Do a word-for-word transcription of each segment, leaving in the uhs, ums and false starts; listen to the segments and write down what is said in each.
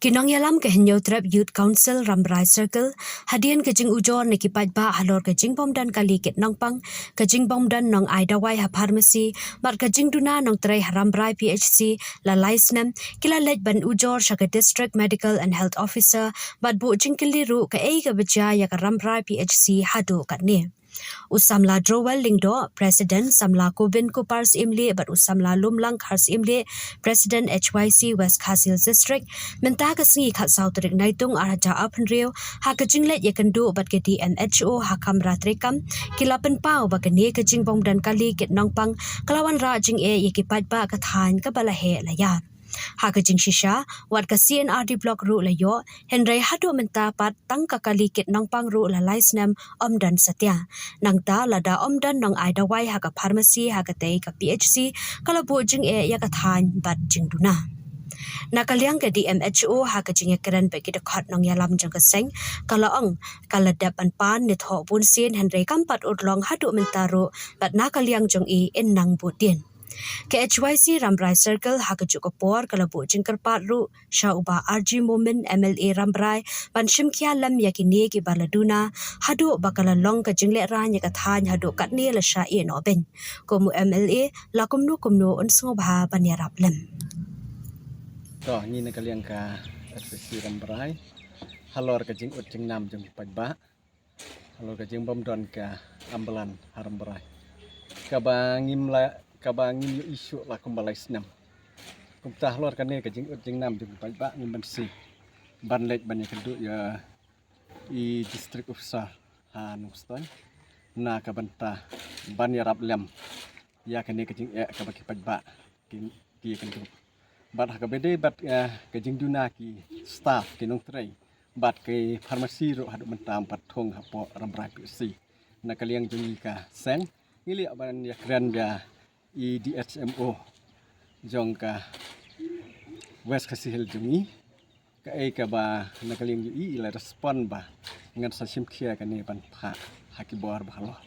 Ki nongïalam ka Hynñiewtrep Youth Council Rambrai Circle, hadien ka jingujor na ki paidbah halor ka jingbym don kali kit nongpang, ka jingbym don nongai dawai ha pharmacy, bad ka jingduna nongtrei ha Rambrai P H C la lai snem, ki la leit ban ujor sha ka District Medical and Health Officer, bad buh jingkylli ruh kaei kaba jia ïa ka Rambrai P H C haduh katne. U samla Drowell Lyngdoh, President, samla Kobin Kupar Syiemlieh bad u samla Lumlang Khar Syiemlieh, President H Y C West Khasi Hills District, mynta ka sngi khatsaw tarik Naitung arhajar arphew hynriew, ha ka jingleit ïakynduh bad ka D M H O ha kamra treikam, ki la pynpaw ba kane ka jingbym don kali kit nongpang ka la wanrah jingeh ïa ki paidbah ka thaiñ kaba la heh la ïar. Ha ka jingshisha, wat ka C and R D Block ruh la ïoh, hynrei haduh mynta pat tang ka kali kit nongpang ruh la lai snem ym don satia. Nangta lada ym don nongai dawai ha ka pharmacy ha katei ka P H C, ka la buh jingeh ïa ka thaiñ bad jingduna. Na ka liang ka D M H O ha ka jingïakren bad ki dkhot nongïalam jong ka seng, ka la ong, ka la dep ban pan ne thoh bun sien hynrei kam pat urlong haduh mynta ruh, bad na ka liang jong i yn nang bud dien. Ka H Y C Rambrai Circle ha kajuh ka por ka la buh jingkyrpad ruh sha u Bah R G Momin M L A Rambrai ban shim khia lem ïa kine kiba la duna haduh ba ka la long ka jinglehrain ïa ka thaiñ haduh katne la shah ïeh noh beiñ. Kum u M L A la kumno kumno un sngewbha ban ïarap lem. To, ngi na ka liang ka H Y C Rambrai halor ka jingud jingnam jong ki paidbah halor ka jingbym don ka ambulance ha Rambrai, kaba ngim la, kaba ngim ïohi shuh la kumba lai snem. Kumta halor kane ka jingud jingnam jong ki paidbah ngim banse ban leit ban ïakynduh ïa i District Officer ha Nongstoiñ na ka bynta ban ïarap lem ïa kane ka jingeh kaba ki paidbah ki, ki ïakynduh. Bad ha kaba dei bad, eh, ka jingduna ki staff, ki nongtrei bad ki pharmacy ruh haduh mynta ym pat thung hapoh Rambrai P H C. Na ka liang jong ngi ka seng, ngi la ïa ban ïakren ïa i D H M O jong ka West Khasi Hills jong ngi, kaei kaba na ka liang jong i i la respond ba ngan sa shim khia kane ban phah ha ki bor ba halor.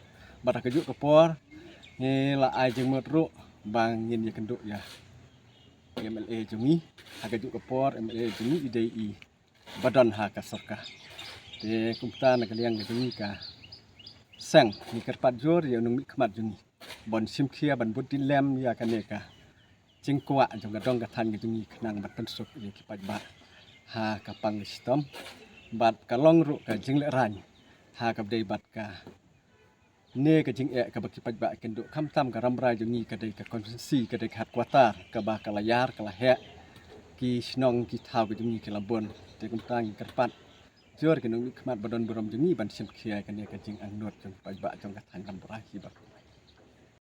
Bad ha kajuh ka por ngi la ai jingmut ruh ba ngin ïakynduh ïa M L A jong ngi. Ha kajuh ka por M L A jong ngi i dei i ba don ha ka sorkar. Te kumta na ka liang ka jong ngi ka seng, ngi kyrpad jur ïa u nongmihkhmat jong ngi ban shim khia ban bud dien lem ïa kane ka jingkwah jong ka dong ka thaiñ ka jong ngi khnang ban pynsuk ïa ki paidbah ha ka pang ka shitom. Bad ka long ruh ka jinglehrain ha kaba dei bad kane ka jingeh kaba ki paidbah ïakynduh, khamtam ka Rambrai jong ngi ka dei ka constituency, ka dei ka headquarter kaba ka la ïar ka la heh, ki shnong ki thaw ka jong ngi ki la bun. Te kumta ngi kyrpad jur ki nongmihkhmat ba don burom jong ngi ban shim khia ïa kane ka jingangnud jong ki paidbah jong ka thaiñ Rambrai hi ba